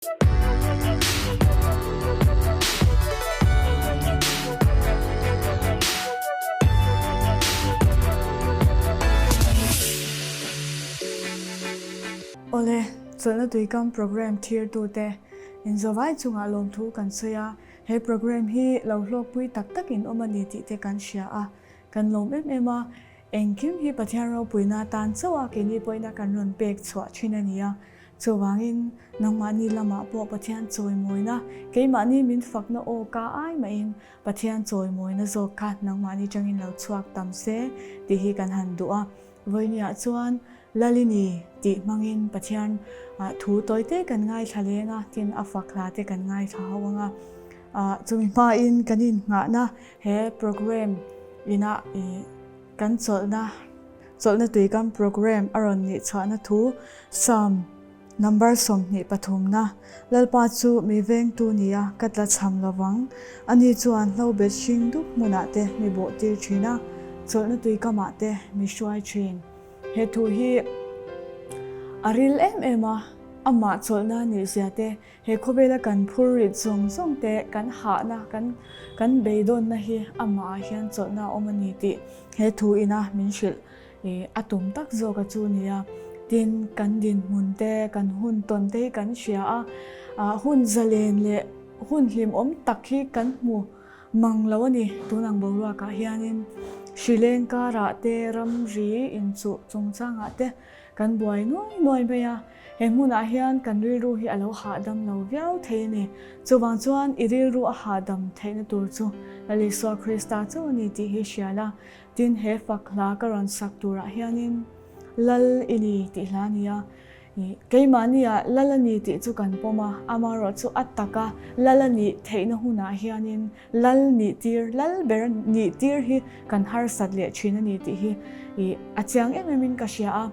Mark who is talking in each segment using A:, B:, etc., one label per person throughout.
A: Awle, chawlhna tuikam programme thirtute inzawvai chungah lawmthu kan sawi a, he programme hi lo hlawkpui tak takin awm a ni tih te kan hria a, kan lawm em em a, engkim hi Pathian ropuina tan chauh a keini pawhina kan rawn pek chhuah thin a ni a, Chuvangin, nangmahni lamah pawh Pathian chawimawina, keimahni min fakna aw ka ai mahin Pathian chawimawina zawk kha nangmahni tangin lo chhuak tam se tih hi kan han duh a. Vawinia chuan Lalini tih hmangin Pathian thu tawite kan ngaithla leng a, tin a fak hla te kan ngaithla ho ang a. Chumi hmain kan innghahna he programme inah Kan chawlhna, Chawlhna tuikam programme a rawn nih chhuahna thu Psalm number 20 pathumna, Lalpa chu mi vengtu nia ka tla chham lovang, ani chuan hlobet hring dup hmunah te mi bawh tir thin a, chawlhna tuikamah te mi hruai thin. He thu hi a ril em em a, amah chawlhna nihzia te He khawvela kan phur rit zawng zawng te, kan hahna, kan kan beidawnna hi amah ah hian chawlhna a awm a ni tih he thu ina min hrilh a tum tak zawk a chu nia. Tin, kan dinhmun te, kan hun tawn te hi kan hria a, hun zalen leh hun hlimawm tak hi kan hmu mang lo a ni. Tun ang boruakah hianin hrileng karah te, ramri inchuh chungchangah te kan buai nuai nuai mai a. He hmunah hian kan rilru hi a lo hahdam lo viau thei a ni. Chuvang chuan i rilru a hahdam theihna tur chu Lal Isua Krista chauh a ni tih hi hria la. Tin, he fak hla ka rawn sak turah hianin Lal i ni tih hla a ni a. Keimahnia Lal a ni tih chu kan pawm a, amaherawh chu a taka Lal a nih theihna hunah hianin Lal nih tir, Lal ber nih tir hi kan harsat leh thin a ni tih hi a chiang em emin ka hria a.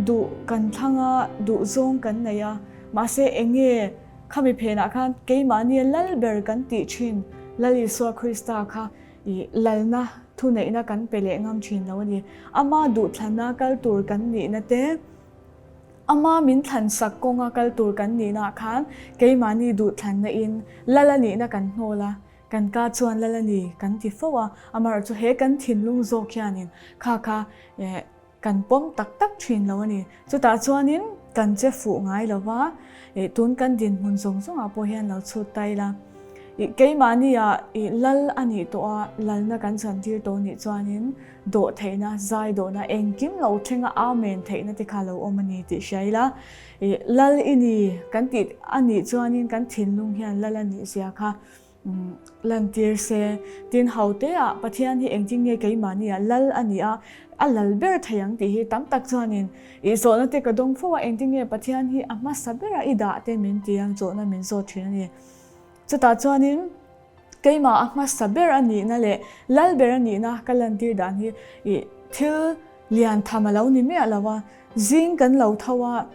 A: Duh kan thlang a, duh zawng kan nei a, mahse eng nge khami phenah khan keimahnia lal ber kan tih thin Lal Isua Krista kha i lalna thuneihna kan pe leh ngam thin lo a ni. Ama duhthlanna kal tur kan nihna te, ama min thlansak kawnga kal tur kan nihnaah khan keimahni duhthlanna in lal a nihna kan hnawl a, kan ka chuan lal a ni kan ti fo a, amaherawhchu he kan thinlung zawk hianin kha kha Kan pawm tak tak thin lo a ni. Chutah chuanin kan che fuh ngai lo va, ih tun kan dinhmun zawng zawngah pawh hian lo chhut ta ila. Ih keimahnia ih lal a nih tawh a, lalna kan chantir tawh nih chuanin dawh theihna, zai dawhna, engkim lo thlenga amen theihna te kha lo awm a ni tih hria ila. Ih lal i ni kan tih a nih chuanin kan thinlung hian lal a nih zia kha Lantir se, tin hote-ah Pathian hi engtin nge keimahnia lal a nih a, a lal ber thei ang tih hi tam tak chuanin i zawhna te ka dawng fo a, engtin nge Pathian hi a hmasa bera i dah te min ti ang zawhna min zawt thin a ni. Chutah chuanin keimah a hmasa ber a nihna leh lal ber a nihna ka lantir dan hi i thil Lian tham a lo ni miah lo a, zing kan lo tho a,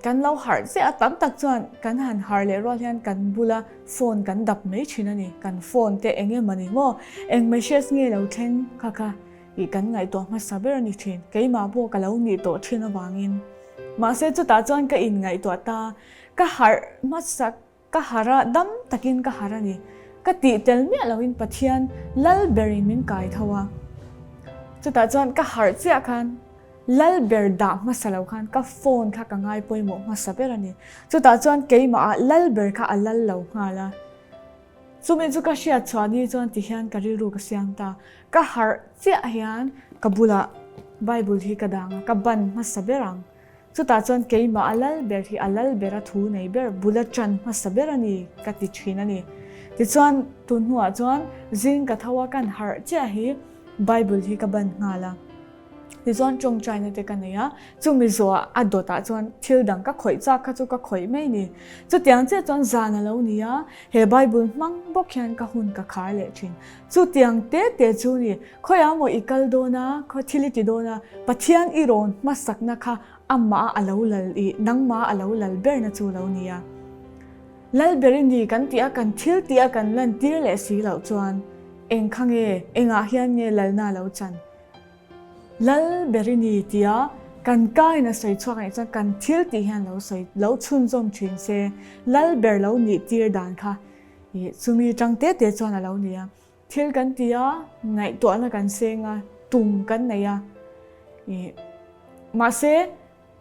A: kan lo harh chiah a, tam tak chuan kan han harh leh rual hian kan bula phone kan dap mai thin a ni, kan phone te eng emaw ni maw, eng message nge lo thleng kha kha ih kan ngaihtuah hmasa ber a ni thin, keimah pawh ka lo nih tawh thin avangin. Mahse chutah chuan ka inngaihtuah ta, ka harh hmasa Ka harh a, dam takin ka harh a ni. Ka tih tel miah loin Pathian lal berin min kai tho a. Chutah chuan ka harh chiah khan lal ber dah hmasa lo khan ka phone kha ka ngai pawimawh hmasa ber a ni. Chutah chuan keimah ah lal ber kha a lal lo nghal a. Chumi chu ka hriat chhuah ni chuan ti hian ka rilru ka siam ta. Ka harh chiah hian ka bulah Bible hi ka dang a, ka ban hmasa ber ang. Chutah chuan keimah a lal ber hi a lal bera thu nei ber, bul a ṭan hmasa ber a ni ka ti ṭhin a ni. Tichuan, tun hnuah chuan zing ka tho a kan harh chiah hi Bible hi ka ban nghal a. Tichuan ṭawngṭaina te ka nei a, chumi zawhah a dawtah chuan thil dang ka khawih chak kha chu ka khawih mai ni. Chutiang chiah chuan zan a lo ni a, he Bible hmang bawk hian ka hun ka khar leh ṭhin. Chutiang te te chu ni, khawiah maw i kal dawn a, khaw thil i ti dawn a, Pathian i rawn hmasakna kha amah a lo lal i, nangmah a lo lal berna chu lo ni a. Lal ber i ni kan tih a, kan thil tih a kan lantir leh si loh chuan eng kha nge, engah hian nge lalna a lo chan? Lal ber i ni tia Kan ka in a sawi chhuak anih chuan kan thil tih hian lo sawi lo chhunzawm thin se, lal ber lo nih tir dan kha ih chumi tang te te chuan a lo ni a. Thil kan ti a, ngaihtuahna kan seng a, tum kan nei a ih mahse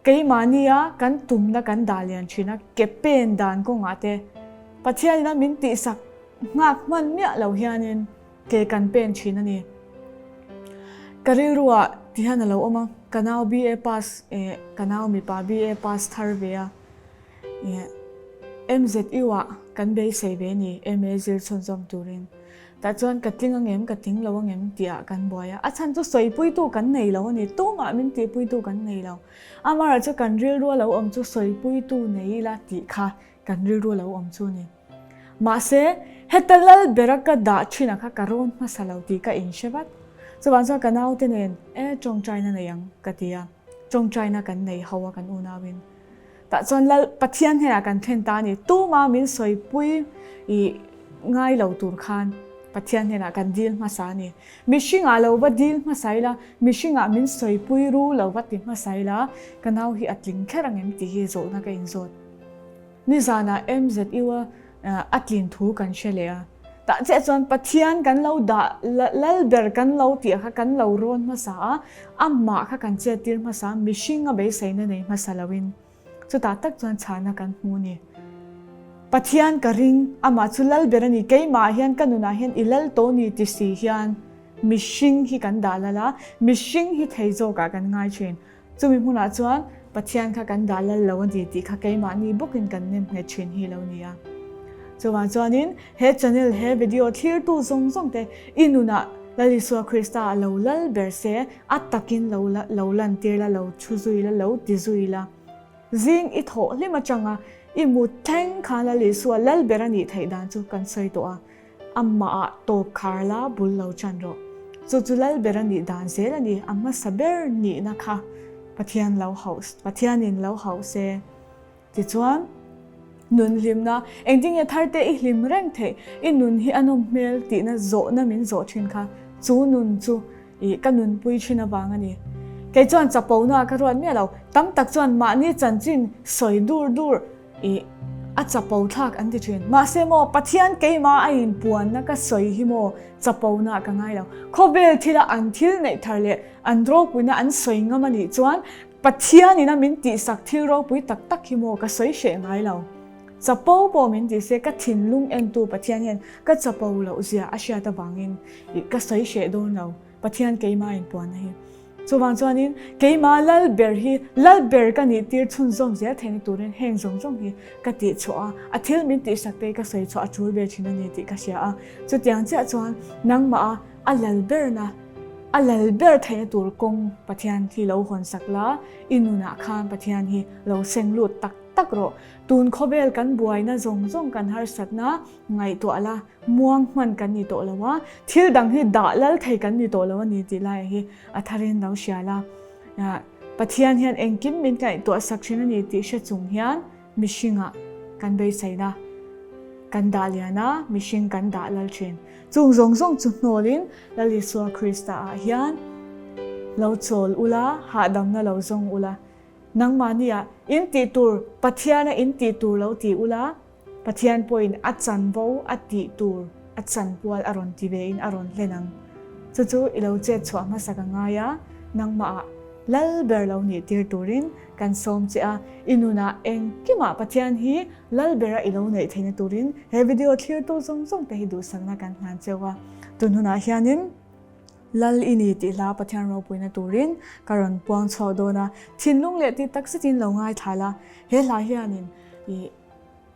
A: keimahnia kan tumna kan dah lian thin a, ke pen dan kawngah te Pathian ina min tihsak nghak hman miah lo hianin Ke kan pen thin a ni. Ka rilruah ti hian a lo awm a, ka nau BA pass eh ka nau mipa BA pass thar ve a, eh MZU ah kan beisei ve ni MA zir chhunzawm turin. Tah chuan ka tling angem ka tling lo angem tih ah kan buai a, a chhan chu sawipuitu kan nei lo a ni, tumah min tihpuitu kan nei lo. Amaherawhchu chu kan rilrua lo awm chu sawipuitu nei ila tih kha kan rilrua lo awm chu a ni. Mahse, heta lal bera ka dah thin a kha ka rawn hmasa lo tih ka inhre vat. Chuvang chuan ka naute nen, E, tawngtaina nei ang, ka ti a. Tawngtaina kan nei ho a kan unauin. Tah chuan lal Pathian hnenah kan thlen ta a ni. Tuma min sawipui i ngai lo tur khan Pathian hnenah kan dil hmasa a ni. Mihringah lo va dil hmasa ila, mihringah min sawipui ru lo va ti hmasa ila, ka nau hi a tling kher ang em tih hi zawhna ka inzawt. Nizanah MZU a a tlin thu kan hre leh a, tah chiah chuan Pathian kan lo dah lal ber kan lo tih kha kan lo rawn hmasa a, amah kha kan chet tir hmasa a, mihring a beiseina nei hmasa loin chutah tak chuan chhahna kan hmu a ni. Pathian ka ring, amah chu lal ber a ni, keimah hian ka nunah hian i lal tawh ni ti si hian mihring hi kan dah lal a, mihring hi thei zawkah kan ngai thin. Chumi hmunah chuan Pathian kha kan dah lal lo a ni tih kha keimahni bawkin kan nem nghet thin hi lo ni a. Chuvang chuanin he channel, he video thlirtu zawng zawng te i nunah Lal Isua Krista a lo lal ber se, a takin lo lo lantir la, lo thu zui la, lo ti zui la. Zing i thawh hlim atanga i mut thleng khan Lal Isua lal ber a nih theih dan chu kan sawi tawh a. Amahah tawp khar la bul lo chan rawh. Chu chu lal ber a nih dan zel a ni, a hmasa ber nihna kha Pathian lo hauh, Pathianin lo hauh se. Tichuan, nun hlimna, engtin nge tharte i hlim reng theih, i nun hi a nawm hmel tihna zawhna min zawh thin kha, chu nun chu i ka nunpui thin avang a ni. Kei chuan chapona ka ruat miah lo, tam tak chuan mahni chanchin sawi dur dur, Ih, a chapo thlak an ti thin. Mahse maw, Pathian keimah a inpuanna ka sawi hi maw chapo na ka ngai lo. Khawvel thila an thil neih thar leh an ropuina an sawi ngam a nih chuan Pathianin a min tihsak thil ropui tak tak hi maw ka sawi hreh ngai lo. Chapo pawh min ti se ka thinlung entu Pathian hian ka chapo loh zia a hriat avangin ih ka sawi hreh dawn lo. Pathian keimah a inpuanna hi. Chuvang chuanin keimah lal ber hi lal ber ka nih tir chhunzawm zel theihna turin heng zawng zawng hi ka tih chhuah a, a thil min tihsak te ka sawi chhuah a tul ve thin a ni tih ka hria a. Chutiang chiah chuan nangmah a a lal berna, a lal ber theihna tur kawng Pathian hi lo hawnsak la, i nunah khan Pathian hi lo seng lut tak tak rawh. Tun khawvel kan buaina zawng zawng kan harsatna ngaihtuah la, Muang hman kan ni tawh lo a, thil dang hi dah lal thei kan ni tawh lo a ni tih laiah hi a tharin lo hria la. Pathian hian engkim min ngaihtuah sak thin a ni tih hre chung hian mihringah kan beiseina kan dah lian a, mihring kan dah lal thin. Chung zawng zawng chu hnawlin Lal Isua Krista ah hian lo chawl ula, hahdamna lo zawng ula, nangmahniah in tih tur Pathiana in tih tur lo ti ula, Pathian pawhin a chanvo a tih tur a chanpual a rawn ti ve in a rawn hlen ang. Chu chu i lo chet chhuah hmasa ka ngai a, nangmahah lal ber lo nih tir turin kan sawm che a, i nunah engkimah Pathian hi lal bera i lo neih theihna turin he video thlirtu zawng zawng te hi duhsakna kan hlan cheu a. Tun hunah hianin Lal i ni tih hla Pathian ropuina turin ka rawn puang chhuak dawn a, thinlung leh tih tak zetin lo ngaithla la, he hla hianin i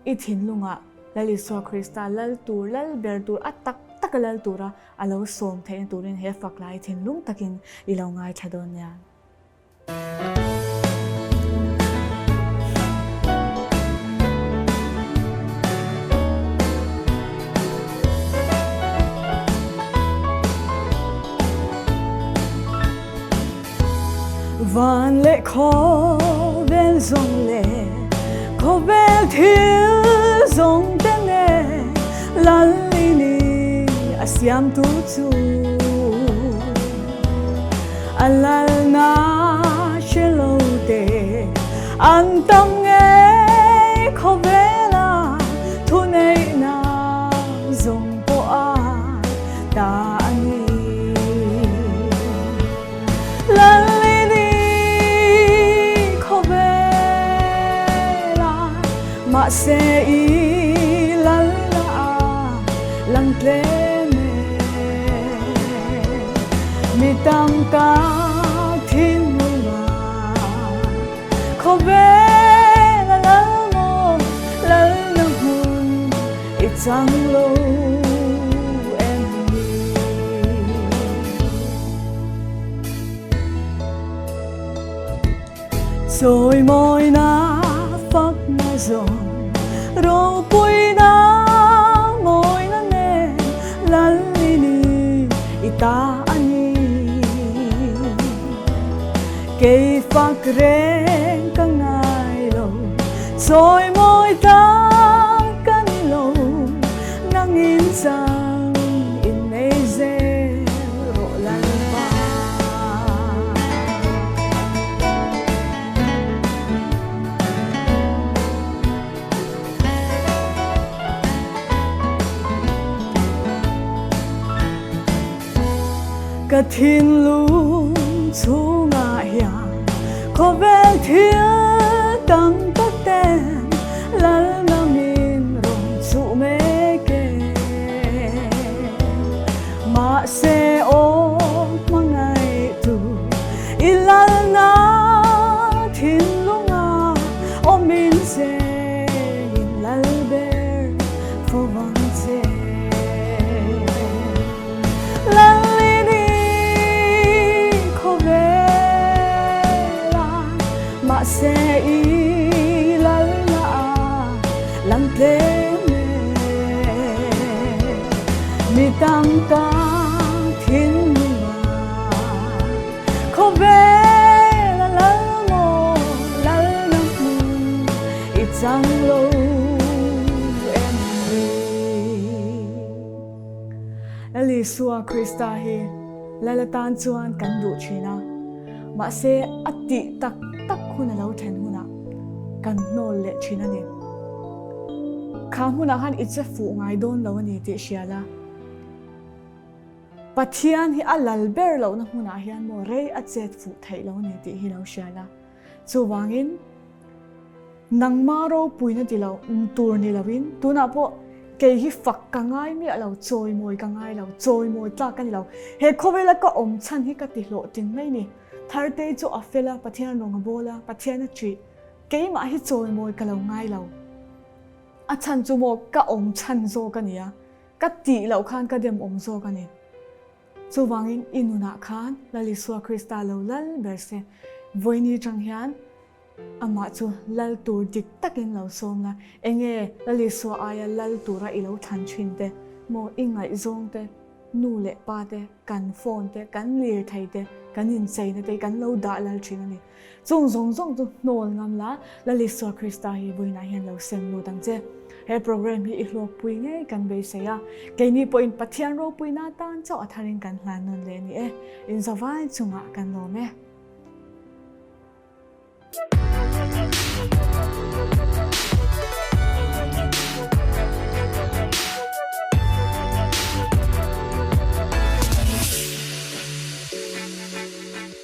A: I thinlungah Lal Isua Krista lal tur, lal ber tur, a tak taka lal tura a lo sawm theihna turin he fak lai thinlung takin i lo ngaithla dawn nia. Van leh khawvel zawng leh khawvel thil zawng te nen Lal i ni a siamtu chu a lalna hre lo. An tam ngei khawvela thuneihna zawng pawh a ta a ni. Lalini khawvela mahse i lalna a lang tlem e. Mi tam tak thinlunga khawvela lal maw lalna hmun i chang lo em ni? Chawimawina fakna zawng ropuina mawina nen Lalini i ta a ni. Kei fak reng ka ngai lo, chawimawi tak ka ni lo, nangin chang innei zel rawh Lalpa. Ka thinlung chhungah hian khawvel thil tam tak ten lalna min rawn chuh mek e. Mahse aw hmangaihtu i lalna thinlunga awmin chengin lal ber fo vang che. Lalini khawvela mahse i lalna a lang tlem e. Mi tam tak thinlunga khawvela lal maw lalna hmun i chang lo em ni? Lal Isua Krista hi Lal atan chuan kan duh thin a, mahse a tih tak tak hun a lo then hunah kan hnawl leh thin a ni. Kha hmunah khan i che fuh ngai dawn lo a ni tih hria la. Pathian hi a lal ber lohna hmunah hian maw rei a chet fuh theih lo a ni tih hi lo hria la. Chuvangin nangma ropuina ti lo tur ni loin tunah pawh kei hi fak ka ngai miah lo, chawimawi ka ngai lo, chawimawi tlak ka ni lo. He khawvela ka awm chhan hi ka ti hlawhtling mai ni. Thartei chu a fel a, Pathian rawng a bawl a, Pathian a ṭih. Keimah hi chawimawi ka lo ngai lo. A chhan chu maw ka awm chhan zawk a nia, ka tih loh khan ka dem awm zawk a ni. Chuvangin i nunah khan Lal Isua Krista lo lal ber se, vawiini tang hian amah chu lal tur dik takin lo sawm la, enge Lal Isua aia lal tura i lo thlan thin te, maw i ngaihzawng te, nu leh pa te, kan phone te, kan lirthei te, kan incheina te hi kan lo dah lal thin a ni. Chung zawng zawng chu hnawl ngam la, Lal Isua Krista hi vawiinah hian lo sem lut ang che. He program hi i hlawkpui ngei kan beisei a, keini pawhin Pathian ropuina tan chauh a tharin kan hlan nawn leh a ni e. Inzavai chungah kan lawm e.